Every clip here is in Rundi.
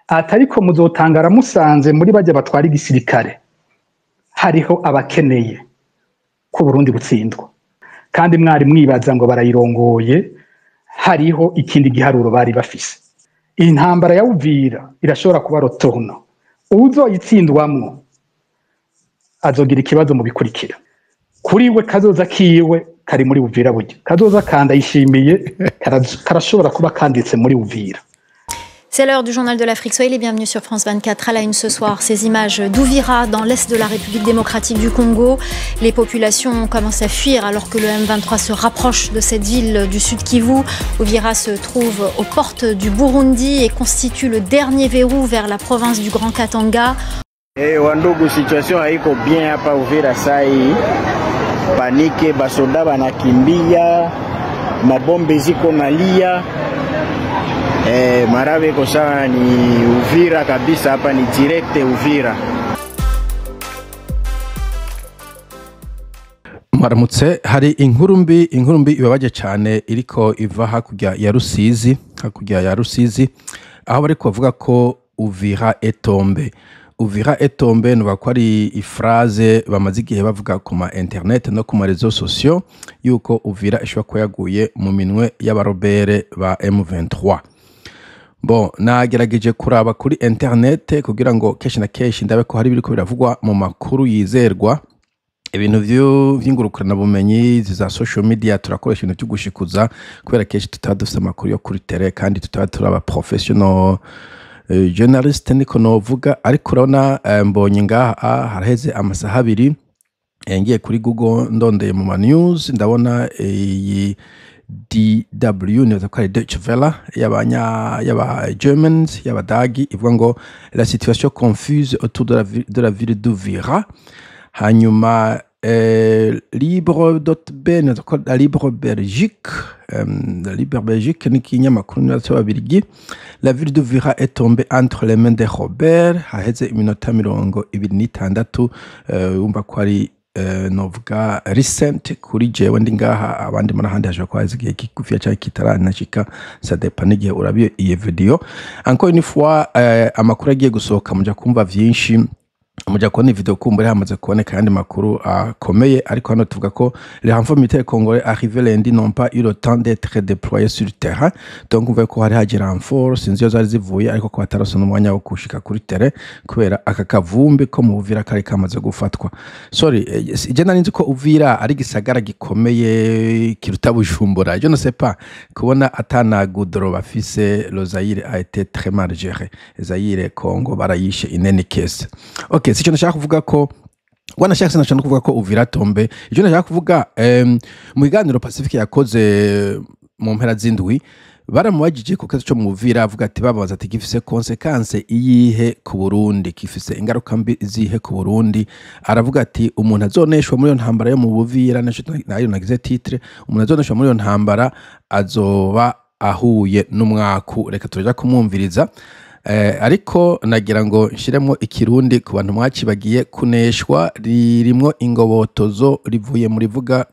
Atariko muzotangara musanze muri bajya batwara igisirikare hariho abakeneye ko Burundi butsindwa, kandi mwari mwibaza ngo barayirongoye, hariho ikindi giharuro bari bafise. Intambara ya Uvira irashobora kuba rotono, uzoyitsindwamwo azogira ikibazo mu bikurikira kuri we. Kazoza kiwe kari muri Uvira, burya kazoza kandayishimiye karashobora kuba kanditse muri Uvira. C'est l'heure du Journal de l'Afrique. Soyez les bienvenus sur France 24. À la une ce soir, ces images d'Ouvira, dans l'est de la République démocratique du Congo. Les populations commencent à fuir alors que le M23 se rapproche de cette ville du sud Kivu. Uvira se trouve aux portes du Burundi et constitue le dernier verrou vers la province du Grand Katanga. Hey, wandugu, situation haiko bien hapa Uvira sai. Panique, basoda banakimbia, mabombe ziko nalia. Marabe iko sawa ni Uvira kabisa, hapa ni direct Uvira. Mwaramutse. Hari inkuru mbi, inkuru mbi ibabaje cyane iriko iva hakurya ya Rusizi, hakurya ya Rusizi, aho bariko bavuga ko Uvira est tombé. Uvira est tombé, nuba ko ari i phrase bamaze igihe bavuga ku ma internet no ku ma réseaux sociaux, yuko Uvira ishobora kuba yaguye mu minwe y'abarobere ba M23. Bon, nagerageje kuraba kuri internet kugira ngo kenshi na kenshi ndabe ko hari ibiriko biravugwa mu makuru yizerwa. Ibintu vy'ingurukanabumenyi za social media, turakoresha ibintu vyo gushikuza kubera kenshi tutaba dufise amakuru yo kuri terrain, kandi tutaba turaba professional journalist, niko novuga. Ariko urabona, mbonye ngaha haraheze amasaha 2, ngiye kuri Google ndondeye mu ma news, ndabona iyi DW, nibaza ko ari Deutsche Welle y'abanya y'aba Germans, y'abadagi, ivuga ngo "La situation confuse autour de la ville d'Uvira". Hanyuma libre.b, nibaza ko la Libre Belgique, la Libre Belgique ni ikinyamakuru nibaza cy'ababirigi: "La ville d'Uvira est tombée entre les mains des rebelles". Haheze iminota 26, wumva ko ari novuga recent kuri jewe ndi ngaha. Abandi muri ahandi hashobora kuba haheze igihe kigufiya canke kitaranashika, ça dépend n'igihe urabiye iyi video. Encore une fois, amakuru agiye gusohoka muja kumva vyinshi, muja kubona video kumbure hamaze kuboneka ayandi makuru akomeye. Ariko hano tuvuga ko les renforts militaires congolais arrivés lundi n'ont pas eu le temps d'être déployés sur le terrain. Donc umva ko hari haje renfort, sinzi iyo zari zivuye, ariko ko batarose n'umwanya wo gushika kuri terrain kubera aka kavumbi ko mu Uvira kari kamaze gufatwa. Sorry, je nari nzi ko Uvira ari gisagara gikomeye kiruta Bujumbura, je ne sais pas, kubona atana goudron bafise. Le Zaïre a été très mal géré. Zaïre, Congo barayishe inene kese. Okay, sico nashaka kuvuga ko wanashaka, sinashaka kuvuga ko Uvira tombé. Icyo nashaka kuvuga, mu biganiro Pacifique yakoze mu mpera z'indwi, baramubajije ku kibazo cyo mu Uvira, avuga ati, babaza ati gifise conséquence iyihe ku Burundi, gifise ingaruka mbi izihe ku Burundi? Aravuga ati umuntu azoneshwa muri iyo ntambara yo mu Buvira, naco nayo nagize titre, umuntu azoneshwa muri iyo ntambara azoba ahuye n'umwaku. Reka turaja kumwumviriza. Ariko nagira ngo nshiremo ikirundi ku bantu mwacibagiye. Kuneshwa ririmwo ingobotozo rivuye muri vuga.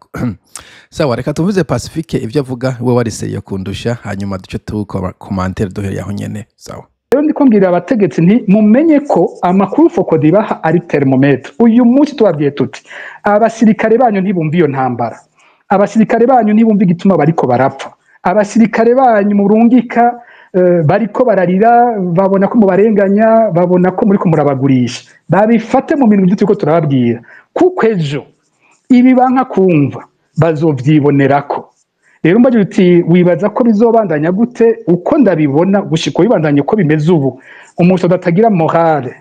Sawa, reka tuvuze Pacifique ivyo avuga, we wariseye kundusha, hanyuma duce tu commentaire duhereye aho nyene. Sawa. Rero ndiko mbwira abategetsi nti mumenye ko amakuru FOCODE ibaha ari thermomètre. Uyu munsi tubabwiye tuti abasirikare banyu ntibumva iyo ntambara, abasirikare banyu ntibumva igituma bariko barapfa, abasirikare banyu murungika bariko bararira, babona ko mubarenganya, babona ko muriko murabagurisha. Babifate mu bintu turiko turababwira, kuko ejo ibi banka kumva bazovyibonerako. Rero mbagira uti wibaza ko bizobandanya gute? Uko ndabibona, gushika bibandanye uko bimeze ubu, umusoda atagira morale,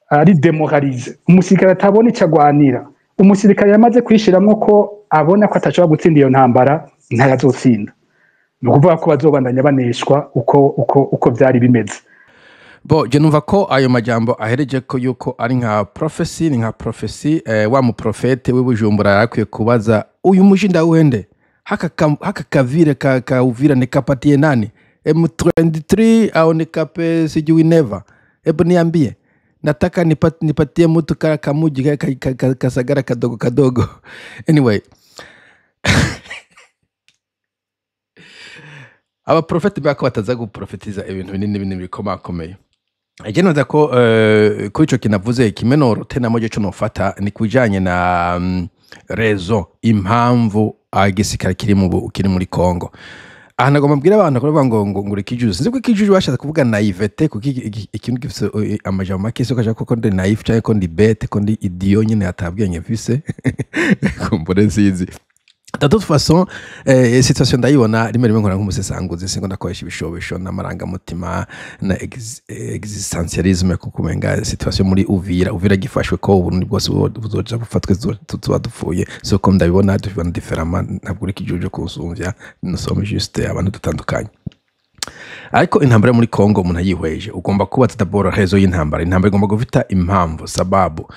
ari démoralisé, umusirikare atabona icyo agwanira, umusirikare yamaze kwishiramwo ko abona ko atashobora gutsinda iyo ntambara, ntayazotsinda. Ni ukuvuga ko bazobandanya baneshwa uko vyari bimeze. Bo je numva ko ayo majambo ahereje ko yuko ari nka prophecy, ni nka prophecy. Wa muprofete w'i Bujumbura yarakwiye kubaza uyu mushinda wende haka kavire ka Uvira nikapatie nani, M23 au nikape sijui Neva? Hebu niambie, nataka nipatie mtu kamuji kasagara kadogo kadogo. Anyway, abaprofeti bako bataza guprofetiza ibintu binini binini bikomakomeye. Je noza ko kuri ico kinavuze kimwe norote namo je co nofata ni kubijanye na raison, impamvu igisirikare kiri muri Congo. Aha nagomba mbwira abantu ko bavuga ngo uri ikijuju. Sinzi ko ikijuju bashatse kuvuga naïveté, kuko ikintu gifise amajambo make siko ashaka ko ndi naïf canke ko ndi bête, ko ndi idiot nyene atabwenge mfise, kumbure nsinzi. De toute façon, situation ndayibona rimwe rimwe nkora nk'umusesanguzi, singo ndakoresha ibishobisho n'amarangamutima na existentialisme, kuko umenga situation muri Uvira, Uvira gifashwe ko Uburundi bwose buzoja bufatwe, tuzoba dupfuye. So ko ndabibona, tubibona différemment. Ntabwo uri ikijuju kunsumvya, nous sommes juste abantu dutandukanye. Ariko intambara yo muri Congo, umuntu ayihweje, ugomba kubaza d'abord raison y'intambara. Intambara igomba gufita impamvu, sababu.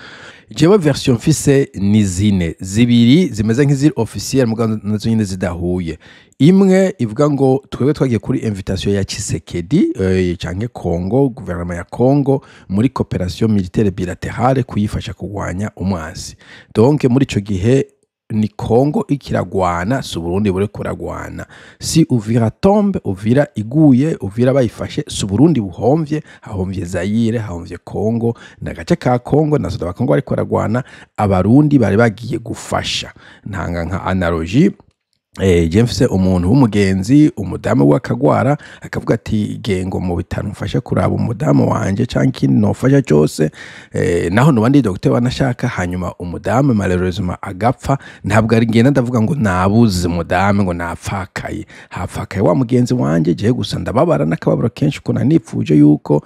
Jewe version mfise ni zine, zibiri zimeze nk'iziri officiel mugabo nazo nyine zidahuye. Imwe ivuga ngo twebwe twagiye kuri invitation ya Tshisekedi canke Congo, gouvernement ya Congo, muri coopération militaire bilatérale kuyifasha kurwanya umwansi. Donc muri ico gihe ni Congo ikiragwana, si Burundi buri kuragwana. Si Uvira tombe, Uvira iguye, Uvira bayifashe, si Burundi buhomvye, hahomvye Zaire, hahomvye Congo, n'agace ka Congo na soda ba Congo bariko baragwana, Abarundi bari bagiye gufasha. Ntanga nka analogie: je mfise umuntu w'umugenzi, umudamu we akagwara, akavuga ati: "Gengo mu bitaro mfashe kuraba umudamu wanje canke ikindi nofasha cose," naho noba ndi docteur wanashaka, hanyuma umudamu malheureusement agapfa, ntabwo ari ngenda ndavuga ngo nabuze umudamu, ngo napfakaye. Hapfakaye wa mugenzi wanje, jewe gusa ndababara n'akababaro kenshi ko nanipfuje yuko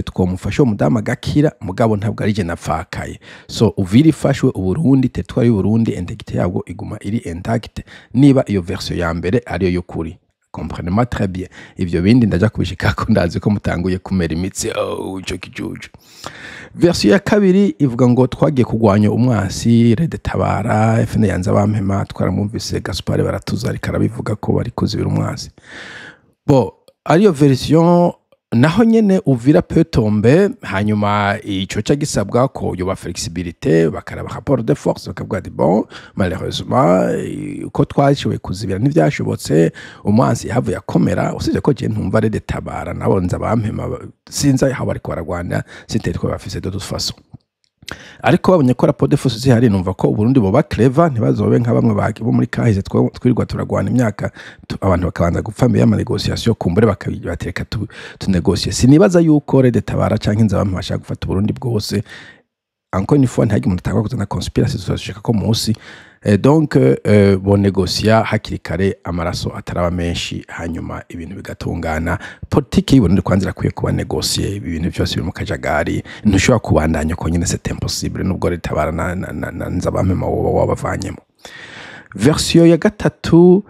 twomufasha uwo mudamu agakira, mugabo ntabwo ari je napfakaye. So Uvira ifashwe, Uburundi, territoire y'Uburundi, intégrité yabwo iguma iri intacte, niba iyo version ya mbere ariyo y'ukuri. Comprenez-moi très bien, ivyo bindi ndaja kubishikako, ndazi ko mutanguye kumera imitsi: "Oh, ico kijuju." Version ya kabiri ivuga ngo twagiye kurwanya umwasi RED Tabara, FN yanze abampema. Twaramwumvise Gaspard Baratuza ariko arabivuga ko bari kuzibira umwasi. Bo ariyo version naho nyene Uvira peut tomber, hanyuma ico ca gisabwa ko yoba flexibilité, bakaraba rapport de force, bakavuga ati: "Bon, malheureusement, uko twashoboye kuzibira ntivyashobotse, umwansi yahavuye akomera." Usibye ko je ntumva RED Tabara nabo nza bampema, sinzi aho bariko baragwana, sinzi ko bafise de toute façon. Ariko babonye ko rapport de force zihari, numva ko Uburundi boba clever, ntibazobe nka bamwe bo muri kahise twirirwa turagwana imyaka, abantu bakabanza gupfa mbere y'ama négociation. Kumbure bakabatereka tu négocie. Sinibaza yuko RED Tabara canke Nzabampa bashaka gufata Uburundi bwose. Encore une fois, ntihagire umuntu atangwa kuzana conspiracy, tuzashika ko munsi. Donc bo négocia hakiri kare, amaraso ataraba menshi, hanyuma ibintu bigatungana. Politiki y'Uburundi kwanza irakwiye kuba négociée. Ibintu byose biri mu kajagari, ntushobora kubandanya uko nyine, c'est impossible, nubwo Tabara na Nzabampema woba wabavanyemo. Version ya gatatu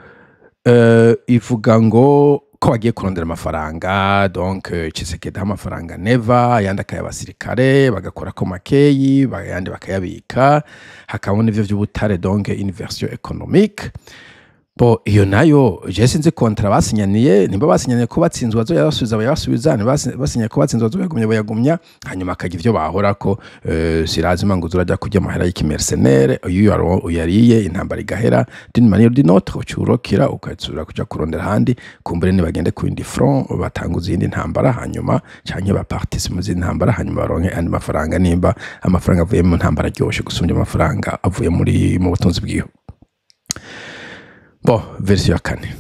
ivuga ngo ko bagiye kurondera amafaranga. Donc Tshisekedi aha amafaranga Neva, ayandi akaya abasirikare bagakorako makeyi, ayandi bakayabika, hakabamo n'ivyo vy'ubutare, donc une version économique. Bo iyo nayo je sinzi contrat basinyaniye, nimba basinyaniye ko batsinzwe bazoyabasubiza bayabasubiza, nimba basinye ko batsinzwe bazoyagumya bayagumya, hanyuma akagira ivyo bahorako. Sirazima ngo uzurajya kurya amahera y'iki mercenaire, iyo uyariye intambara igahera, d'une manière ou d'une autre ucurokira ukazura kuja kurondera ahandi. Kumbure nibagende ku yindi front, batanguza iyindi ntambara, hanyuma canke ba participe mu zindi ntambara, hanyuma baronke andi mafaranga, nimba amafaranga avuye mu ntambara aryoshe gusumbya amafaranga avuye mu butunzi bw'igihugu. Bon, version ya kane,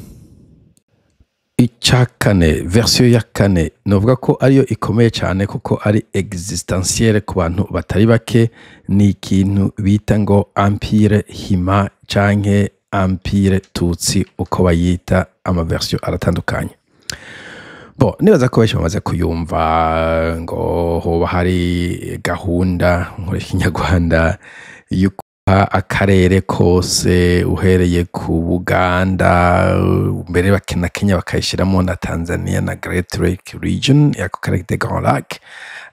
icya kane, version ya kane novuga ko ariyo ikomeye cyane kuko ari existentielle ku bantu batari bake, ni ikintu bita ngo empire hima canke empire tutsi, uko bayita, ama version aratandukanye. Bo nibaza ko benshi bamaze kuyumva, ngo hoba hari gahunda, nkoresha Ikinyarwanda, yo kuha akarere kose uhereye ku Buganda, mbere na Kenya bakayishyiramo, na Tanzania na Great Lake Region, ako karere de Grand Lac,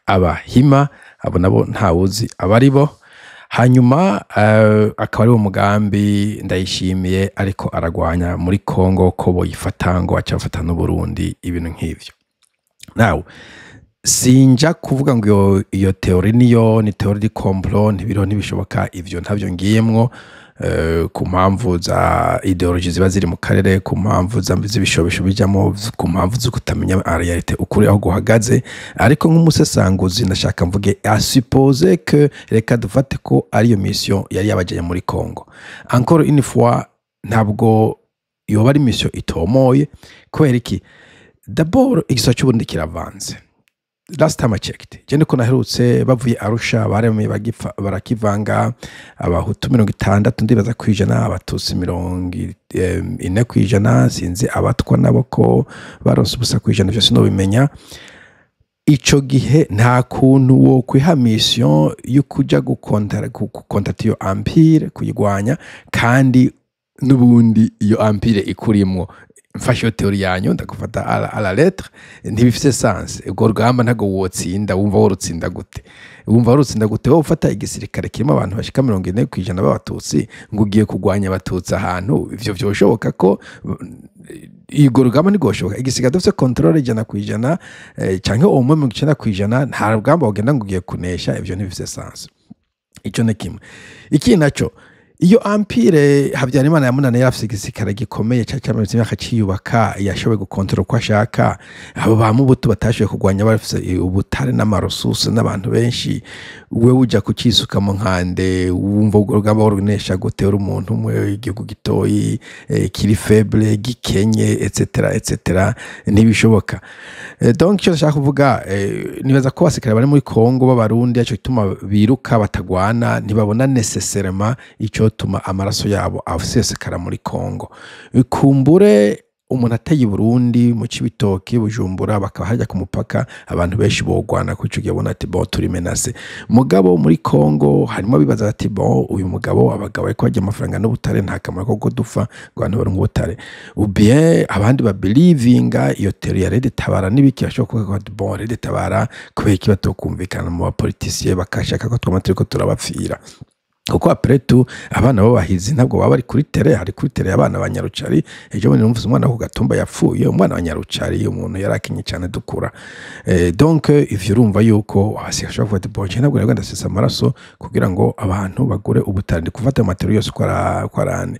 Abahima. Abo nabo ntawuzi abari bo. Hanyuma akaba ari wo mugambi Ndayishimiye ariko aragwanya muri Congo, ko boyifata ngo baca bafata n'Uburundi, ibintu nk'ivyo. Nawe sinja kuvuga ngo iyo théorie niyo ni théorie du complot, ntibiriho, ntibishoboka, ivyo ntabyo ngiyemwo. ku mpamvu za idéologie ziba ziri mu karere, ku mpamvu z'ibishobisho bijamo, ku mpamvu zo kutamenya réalité, ukuri aho guhagaze. Ariko nk'umusesanguzi ndashaka mvuge, à supposer que, reka dufate ko ariyo mission yari yabajanye muri Congo, encore une fois ntabwo yoba ari mission itomoye. Kubera iki? D'abord, igisata cy'Uburundi kiravanze. Last time I checked, je niko naherutse, bavuye Arusha baremeye bagipfa barakivanga: Abahutu 60 ndibaza kwijana, Abatutsi 40%, sinzi Abatwa nabo ko baronse 0%, ivyo sinobimenya. Ico gihe nta kuntu wo kwiha mission yo kuja gukontata iyo empire, kuyigwanya, kandi n'ubundi iyo empire ikurimwo. Mfashe iyo théorie yanyu, ndagufata à la lettre, ntibifise sens. Urwo rugamba ntabwo wotsinda. Wumva worutsinda gute? Wumva worutsinda gute wowe ufata igisirikare kirimo abantu bashika 40% b'Abatutsi ngo ugiye kugwanya Abatutsi ahantu? Ivyo vyoshoboka ko urwo rugamba ntigoshoboka? Igisirikare dufise contrôle 100%, canke au moins 90%, nta rugamba wogenda ngo ugiye kunesha. Ivyo ntibifise sens. Ico ni kimwe. Ikindi naco, iyo empire Habyarimana yamunaniye, yari afise igisirikare gikomeye cari camaze imyaka ciyubaka, yashoboye gukontorora uko ashaka. Abo ba Mubutu batashoboye kurwanya bafise ubutare n'ama ressources n'abantu benshi. Wewe uja kucisuka mu nkande, wumva urwo rugamba worunesha gute uri umuntu umwe, igihugu gitoyi, kiri faible, gikenye, etc etc? Ntibishoboka. Donc icyo ndashaka kuvuga, nibaza ko abasirikare bari muri Congo b'Abarundi, ico gituma biruka batagwana, ntibabona nécessairement ico tuma amaraso yabo asesekara muri Congo. Kumbure umuntu ateye i Burundi, mu Cibitoki, Bujumbura, bakaba hajya ku mupaka, abantu benshi bogwana kuko ico gihe babona ati: "Bon, turi menacés." Mugabo muri Congo harimo abibaza bati: "Bon, uyu mugabo, abagabo ariko barya amafaranga n'ubutare, nta kamaro ko dupfa ngo abantu baronke ubutare." Ou bien abandi babelievinga iyo théorie ya RED Tabara n'ibiki, bashobora kuvuga bati: "Bon, RED Tabara, kubera iki batokumvikana mu ba politiciens bakashaka ko twama turiko turabapfira?" Kuko après tout abana b'abahizi ntabwo baba bari kuri terrain, hari kuri terrain abana ba Nyarucari. Ejo bundi numvise umwana wo ku Gatumba yapfuye, umwana wa Nyarucari, umuntu yari akenye cyane dukura. Donc ivyo urumva yuko abasirikare bashobora kuvuga ati: "Bon, je ntabwo nabwo ndasesa amaraso kugira ngo abantu bagure ubutare." Ndi gufata ama théories yose uko ari ane.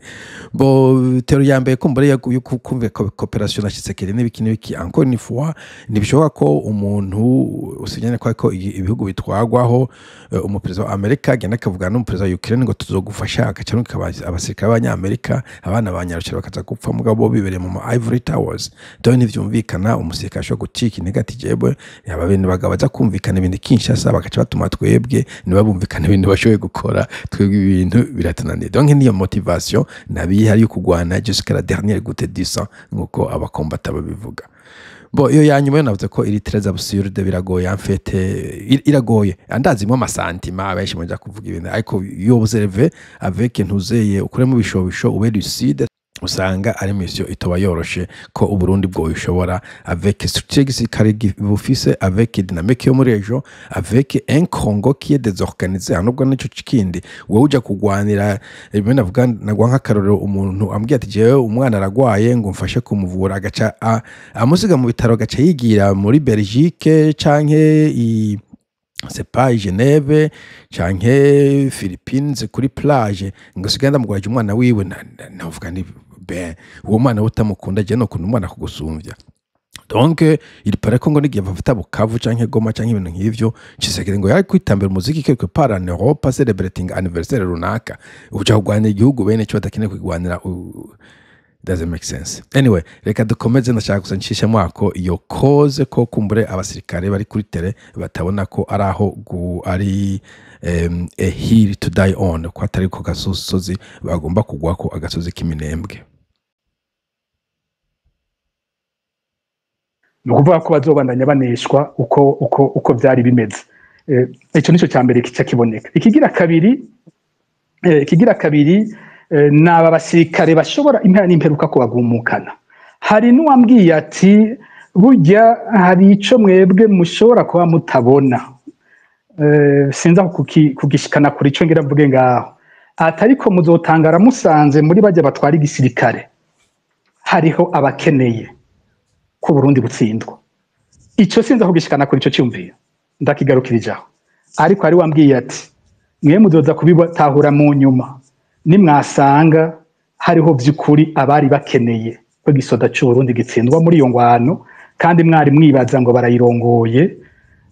Bo théorie ya mbere kumbure yo kumva coopération na Tshisekedi n'ibiki n'ibiki, encore une fois ntibishoboka ko umuntu usinyane ko ariko ibihugu bitwagwaho, umuperezida wa Amerika agenda akavugana n'umuperezida wa Ukraine ngo tuzogufasha, agaca arungika abasirikare b'Abanyamerika, abana ba Nyarucari bakaza gupfa, mugabo bo bibereye mu ma ivory towers. Donc ntivyumvikana. Umusirikare ashobora gucika intege ati: "Jewe aba bene bagabo baza kumvikana ibintu Kinshasa, bagaca batuma twebwe, ntibabumvikana ibintu bashoboye gukora, twebwe ibintu biratunaniye." Donc niyo motivation nabihari yo kugwana jusqu'à la dernière goutte du sang, nkuko abakombata babivuga. Bo iyo ya nyuma yo navuze ko iri très absurde, biragoye en fait, iragoye. Andazimwo ama sentiments abenshi muja kuvuga ibintu, ariko iyo observe avec ntuzeye ukuremo ibishobisho, ube lucide, usanga ari mission itoba yoroshe ko Uburundi bwoyishobora avec structure gisirikare bufise, avec dynamique yo muri région, avec un Congo qui est désorganisé. Nubwo nico kindi wowe uja kugwanira rimwe, navuga nagwa nk'akarorero, umuntu ambwiye ati: "Jewe umwana aragwaye, ngo mfashe kumuvura," agaca amusiga mu bitaro, agaca yigira muri Belgique canke i c'est pas Geneve canke Philippines kuri plage, ngo sigaye ndamugwaje umwana wiwe, navuga ni ben uwo mwana utamukunda, je nokunda umwana kugusumvya. Donc il paraît ko ngo nigihe bafata Bukavu canke Goma canke ibintu nk'ivyo, Tshisekedi ngo yari kwitambira umuziki quelque part en Europe, celebrating anniversaire runaka. Uja kugwanira igihugu bene cyo badakeneye kugwanira, doesn't make sense. Anyway, reka dukomeze. Ndashaka gusa nshishemo ako iyo koze ko kumbure abasirikare bari kuri terrain batabona ko ari aho ari a hill to die on, ko atari ko gasozi bagomba kugwako, agasozi k'iminembwe. Ni ukuvuga ko bazobandanya baneshwa uko byari bimeze. Icyo nicyo cya mbere kica kiboneka. Ikigira kabiri, ni aba basirikare bashobora impera n'imperuka kubagumukana. Hari n'uwambwiye ati: "Burya hari ico mwebwe mushobora kuba mutabona." Sinza kugishikana kuri ico ngira mvuge ngaho ati: "Ariko muzotangara musanze muri bajya batwara igisirikare hariho abakeneye ko Burundi butsindwa." Ico sinza kugishikana kuri ico cyumviro, ndakigarukirijaho. Ariko hari wambwiye ati: "Mwe muzoza kubitahura mu nyuma." Nimwasanga hariho vy'ukuri abari bakeneye ko igisoda c'Uburundi gitsindwa muri iyo ngwano, kandi mwari mwibaza ngo barayirongoye,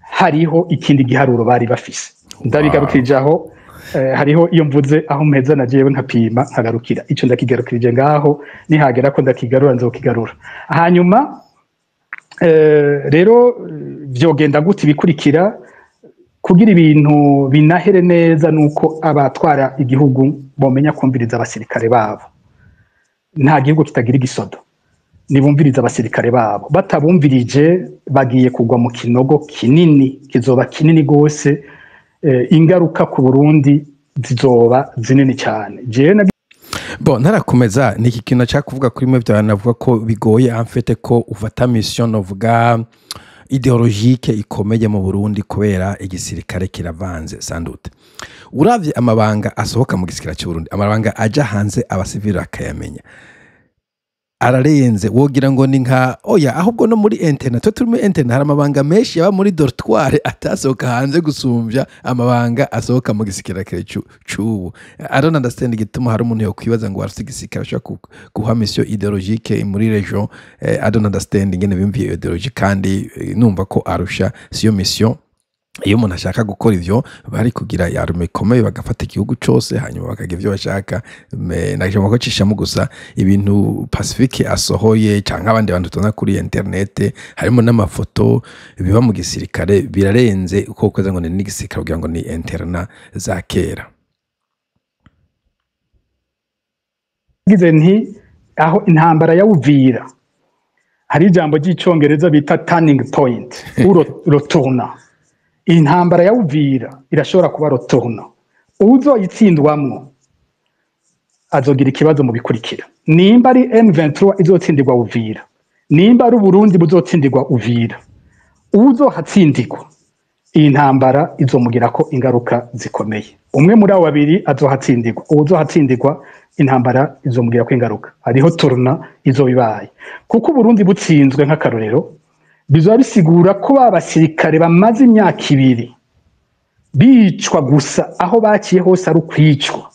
hariho ikindi giharuro bari bafise. Ndabigarukirije aho. Hariho iyo mvuze aho mpeza na jewe nkapima nkagarukira. Ico ndakigarukirije ngaho, nihagera ko ndakigarura nzokigarura. Hanyuma rero vyogenda gute ibikurikira kugira ibintu binahere neza? Nuko abatwara igihugu bomenya kumviriza abasirikare babo. Nta gihugu kitagira igisoda. Nibumviriza abasirikare babo. Batabumvirije, bagiye kugwa mu kinogo kinini, kizoba kinini gose. Ingaruka ku Burundi zizoba zinini cyane. Jewe Bon, ntarakomeza, ni iki kintu nshaka kuvuga kuri mwe byawe. Navuga ko bigoye en fait ko ufata mission, novuga idéologique ikomeye mu Burundi, kubera igisirikare kiravanze. Sans doute uravye amabanga asohoka mu gisirikare cy'u Burundi, amabanga aja hanze abasivili bakayamenya, ararenze. Wogira ngo ni nka oya, ahubwo no muri internat, twe turi muri internat, hari amabanga menshi yaba muri dortoir atasohoka hanze gusumbya amabanga asohoka mu gisirikare c'ubu. I don't understand igituma hari umuntu yokwibaza ngo arafite igisirikare ashobora guha mission idéologique muri région. I don't understand ingene bimviye iyo idéologie, kandi numva ko Arusha siyo mission. Iyo umuntu ashaka gukora ivyo, bari kugira arme ikomeye, bagafata igihugu cose, hanyuma bakagira ivyo bashaka. Nashobora ko cishamo gusa ibintu Pacifique asohoye canke abandi bantu tubona kuri internet, harimo n'amafoto. Biba mu gisirikare birarenze uko ukoze ngo ni n'igisirikare, kugira ngo ni internat za kera. Ngize nti aho intambara ya Uvira, hari ijambo ry'icongereza bita turning point ou le tournant. Intambara ya Uvira irashobora kuba le tournant. Uzoyitsindwamwo azogira ikibazo mu bikurikira. Nimba ari M23 izotsindirwa Uvira, nimba ari Uburundi buzotsindirwa Uvira, uzohatsindirwa iyi ntambara izomugirako ingaruka zikomeye. Umwe muri abo babiri azohatsindirwa, uwuzohatsindirwa intambara izomugirako ingaruka. Hariho tournant izoba ibaye, kuko Uburundi butsinzwe, nk'akarorero, bizoba bisigura ko ba basirikare bamaze imyaka 2 bicwa gusa, aho baciye hose ari ukwicwa,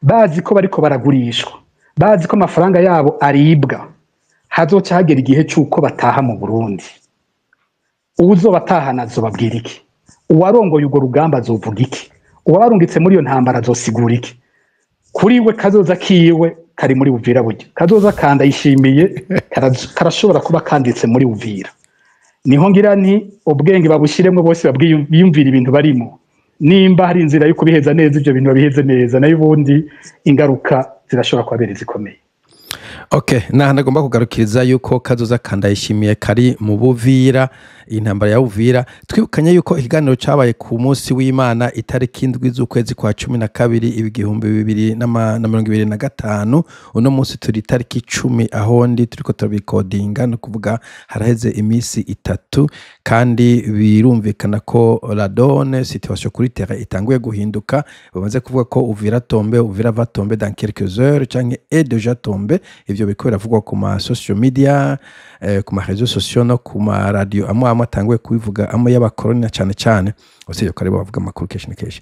bazi ko bariko baragurishwa, bazi ko amafaranga yabo aribwa, hazoca hagera igihe c'uko bataha mu Burundi. Uwuzobatahana azobabwira iki? Uwarongoye urwo rugamba azovuga iki? Uwabarungitse muri iyo ntambara azosigura iki? Kuri we kazoza kiwe kari muri Uvira. Burya kazoza kandayishimiye karashobora kuba kanditse muri Uvira. Niho ngira nti ubwenge babushiremwo bose, biyumvira ibintu barimo. Nimba hari inzira yo kubiheza neza, ivyo bintu babiheze neza, nayo ubundi ingaruka zirashobora kubabera zikomeye. Okay, naha nagomba kugarukiriza yuko kazoza kandayishimiye kari mu Buvira, intambara ya Uvira. Twibukanye yuko ikiganiro cabaye ku munsi w'Imana, itariki 7 z'ukwezi kwa 12, 2025. Uno munsi turi itariki 10 aho ndi turiko turabikodinga, no kuvuga haraheze imisi 3, kandi birumvikana ko la donne situation kuri terrain itanguye guhinduka. Bamaze kuvuga ko Uvira tombe, Uvira va tomber dans quelques heures canke est déjà tombé. Ivyo biriko biravugwa ku ma social media, ku ma réseaux sociaux no ku ma radio amwe amwe atanguye kubivuga, amwe y'abakoroni na cane cane, usibye ko aribo bavuga amakuru kenshi na kenshi.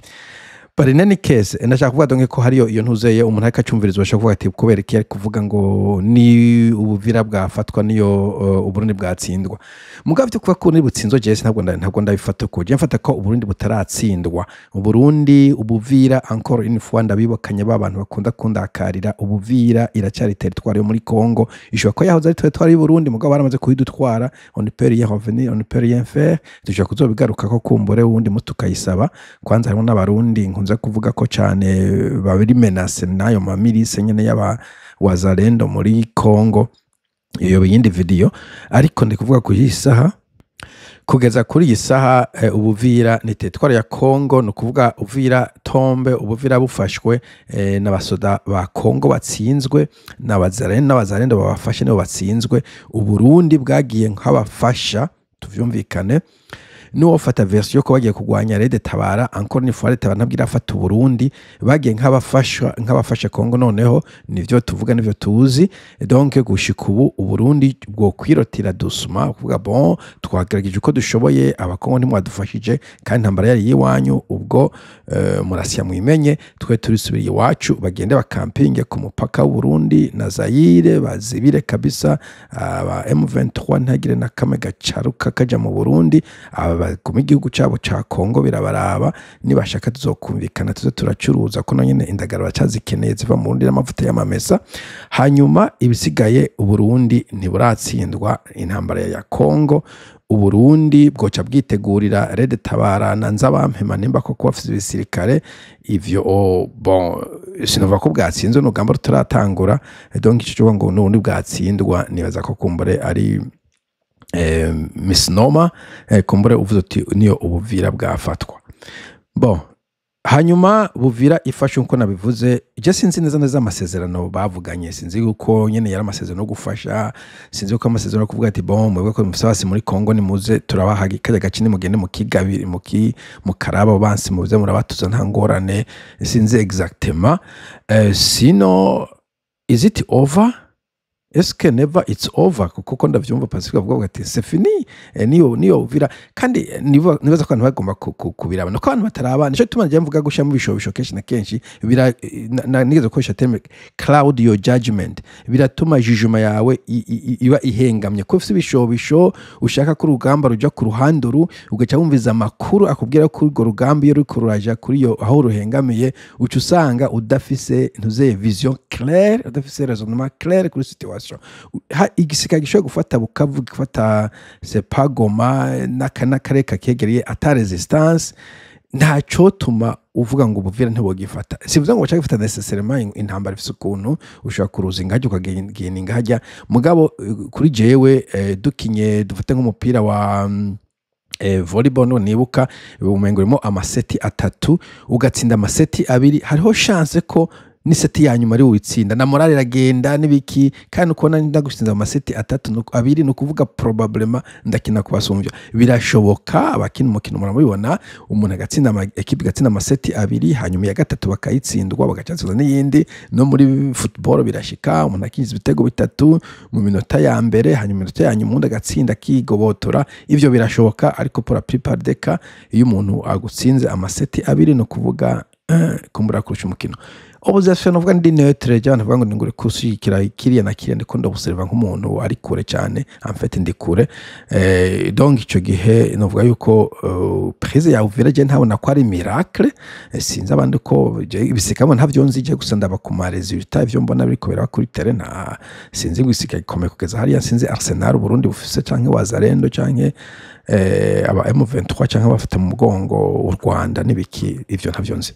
But in any case, ndashaka kuvuga donc ko hariyo iyo ntuzeye umuntu ariko acumviriza bashobora kuvuga ati kubera iki ari kuvuga ngo ni Ubuvira bwafatwa niyo Uburundi bwatsindwa. Mugabo byo kuvuga ko Uburundi butsinzwe, jewe ntabwo ndabifata uko. Jewe mfata ko Uburundi butaratsindwa. Uburundi, Ubuvira, encore une fois ndabibukanye ba bantu bakunda kundakarira, Ubuvira iracyari territoire yo muri Congo. Ishobora ko yahoze ari territoire y'u Burundi, mugabo baramaze kuyidutwara. On ne peut rien revenir, on ne peut rien faire. Dushobora kuzobigaruka ko kumbure wundi muti tukayisaba. Kwanza harimo n'Abarundi nkunze kuvuga ko cane babiri menacés n'ayo ma milices nyene y'aba Wazalendo muri Congo. Iyo yindi video, ariko ndi kuvuga ku iyi saha. Kugeza kuri iyi saha, Ubuvira ni territoire ya Congo. Ni ukuvuga Uvira tombe, Ubuvira bufashwe n'abasoda ba Congo batsinzwe n'Abazalendo babafashe, nibo batsinzwe. Uburundi bwagiye nk'abafasha, tuvyumvikane. N'uwofata version ko bagiye kurwanya RED Tabara, encore une fois, RED Tabara ntabwo irafata Uburundi, bagiye nk'abafasha Kongo. Noneho nivyo tuvuga, nivyo tuzi. Donc gushika ubu Uburundi bwo kwirotira dusuma kuvuga: "Bon, twagerageje uko dushoboye, Abakongo ntimwadufashije kandi intambara yari iwanyu, ubwo murasya mwimenye, twe turisubiriye iwacu." Bagende bakampinge ku mupaka w'Uburundi na Zaire, bazibire kabisa aba M23, ntagire na kamwe gacaruka kaja mu Burundi. Aba baguma igihugu cabo ca Kongo birabaraba, nibashaka tuzokumvikana tuze turacuruza, ko nyene indagara baracazikeneye ziva mu Burundi n'amavuta y'amamesa. Hanyuma ibisigaye, Uburundi ntiburatsindwa intambara ya Kongo. Uburundi bwoca bwitegurira RED Tabara na Nzabampema nimba koko bafise ibisirikare ivyo. Oh, bon, sinova ko bwatsinzwe n'urugamba rutaratangura. Donc ico cyo ngo n'ubundi bwatsindwa, nibaza ko kumbure ari misnomer. Kumbure uvuze uti niyo Ubuvira bwafatwa. Bon, hanyuma Buvira ifashe nkuko nabivuze, je sinzi neza neza amasezerano bavuganye, sinzi yuko nyene yari amasezerano yo gufasha, sinzi yuko amasezerano yo kuvuga ati: "Bon, mwebwe ko mufise basi muri Kongo, nimuze turabaha kajya gace, mugende mukigabire muki mukaraba bansi, muze murabatuza, nta ngorane." Sinzi exactement. Sinon, is it over? Est-ce que never it's over? Kuko ndavyumva Pacifique avuga ati: "C'est fini." Niyo Uvira kandi nibaza ko abantu bagomba kubiraba, nuko abantu bataraba. Nico gituma njye mvuga gushiramo ibishobisho kenshi na kenshi bira nigeze gukoresha terme "cloud your judgment", biratuma jugement yawe iba ihengamye, ko ufise ibishobisho ushaka ko urugamba ruja ku ruhande uru, ugaca wumviza amakuru akubwira ko urwo rugamba iyo ruriko ruraja kuri iyo aho ruhengamiye, uca usanga udafise ntuzeye vision claire, udafise raisonnement clair kuri situation. Igisirikare gishobora gufata Bukavu, gufata sepa Goma n'akarere kakegereye ata résistance, ntacotuma uvuga ngo Ubuvira ntibogifata. Sivuze ngo baca gifata nécessairement, intambara ifise ukuntu ushobora kuruza ingajya ukagenda ingajya. Mugabo kuri jewe, dukinye, dufate nk'umupira wa volleyball, none nibuka umengo urimo amaseti atatu, ugatsinda amaseti abiri, hariho chance ko n'iseti ya nyuma ari witsinda, na morale iragenda n'ibiki. Kandi ukubona ndagutsinda amaseti atatu abiri, ni ukuvuga probablement ndakina kubasumbya. Birashoboka, abakina umukino muramubibona, umuntu agatsinda ekipe igatsinda amaseti abiri, hanyuma iya gatatu bakayitsindwa, bagacatsindwa n'iyindi. No muri football birashika, umuntu akinjiza ibitego bitatu mu minota ya mbere, hanyuma iminota ya nyuma undi agatsinda akigobotora. Ivyo birashoboka, ariko pour la plupart des cas, iyo umuntu agutsinze amaseti abiri, ni ukuvuga kumbura kurusha umukino. Observation novuga ndi neutre, je abantu bavuga ngo ngure kushyigikira kiriya na kiriya, ndiko ndobserva nk'umuntu ari kure cyane, en fait ndi kure. Donc ico gihe novuga yuko prise ya Uvira je ntabona ko ari miracle. Sinzi abandi ko ibisikamo ntavyo nzi, je gusa ndaba ku ma résultat, ivyo mbona biriko biraba kuri terrain. Nta sinzi ngo isika ikomeye kugeza hariya, sinzi arsenal Burundi bufise canke Wazalendo canke aba M23 canke abafata mu mugongo u Rwanda n'ibiki, ivyo ntavyo nzi.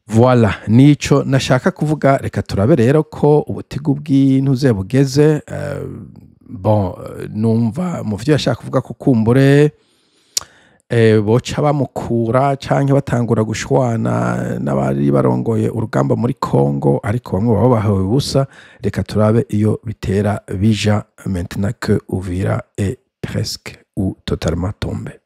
Voilà, nico nashaka kuvuga. Reka turabe rero ko ubutigu bw'intuze bugeze. Bon, numva mu vyo yashaka kuvuga ko kumbure boca bamukura canke batangura gushwana n'abari barongoye urugamba muri Congo, ariko bamwe baba bahawe ubusa. Reka turabe iyo bitera bija maintenant que Uvira est presque ou totalement tombé.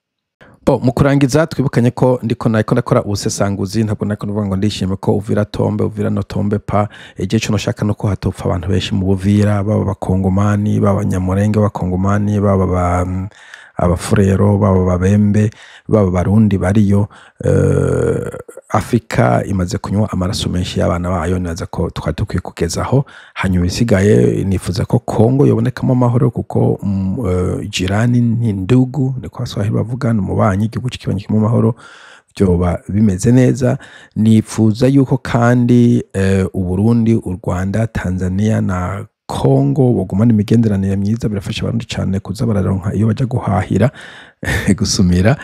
Bon, mu kurangiza, twibukanye ko ndiko nariko ndakora ubusesanguzi, ntabwo nariko ndavuga ngo ndishime ko Uvira tombe, Uvira ne tombe pas. Igihe cyo nashaka nuko hatopfa abantu benshi mu Buvira, baba Abakongomani, baba Abanyamurenge b'Abakongomani, baba Abafurero, baba Babembe, baba Barundi bariyo. Afurika imaze kunywa amaraso menshi y'abana bayo, nibaza ko twari dukwiye kugezaho. Hanyuma ibisigaye, nifuza ko Kongo yobonekamo amahoro, kuko jirani ni ndugu, niko Abaswahili bavuga, ni umubanyi. Igihugu kibanyi kirimo amahoro byoba bimeze neza. Nifuza yuko kandi Uburundi, u Rwanda, Tanzania na Kongo bogumana imigenderanire myiza. Birafasha Abarundi cyane kuza bararonka iyo baja guhahira, gusumira.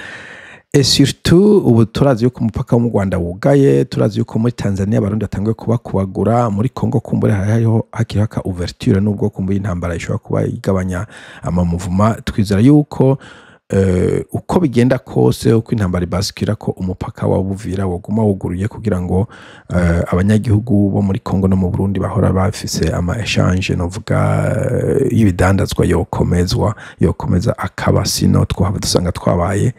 Et surtout ubu turazi yuko umupaka wo mu Rwanda wugaye, turazi yuko muri Tanzania Abarundi batanguye kubakubagura, muri Congo kumbure hariho hakiriho aka ouverture, nubwo kumbure intambara ishobora kuba igabanya amamuvuma. Twizera yuko Uko bigenda kose, uko intambara ibasikira, ko umupaka wa Buvira woguma wuguruye kugira ngo abanyagihugu bo muri Congo no mu Burundi bahora bafise ama échange, novuga y'ibidandazwa, yokomezwa, yokomeza akaba. Sino twohava dusanga twabaye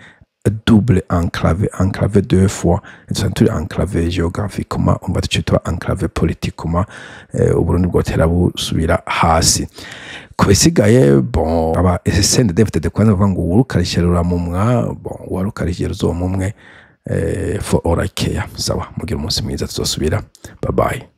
double enclavé, enclavé deux fois. Dusanzwe turi enclavé géographiquement, umva duce tuba enclavé politiquement. Uburundi bwotera busubira hasi. Ku bisigaye, bon, aba CNDD-FDD kwanza bavuga ngo uwurukarishe ruramumwa. Bon, uwarukarishije ruzomumwe. For all I care. Sawa, mugira umunsi mwiza, tuzosubira. Bye bye.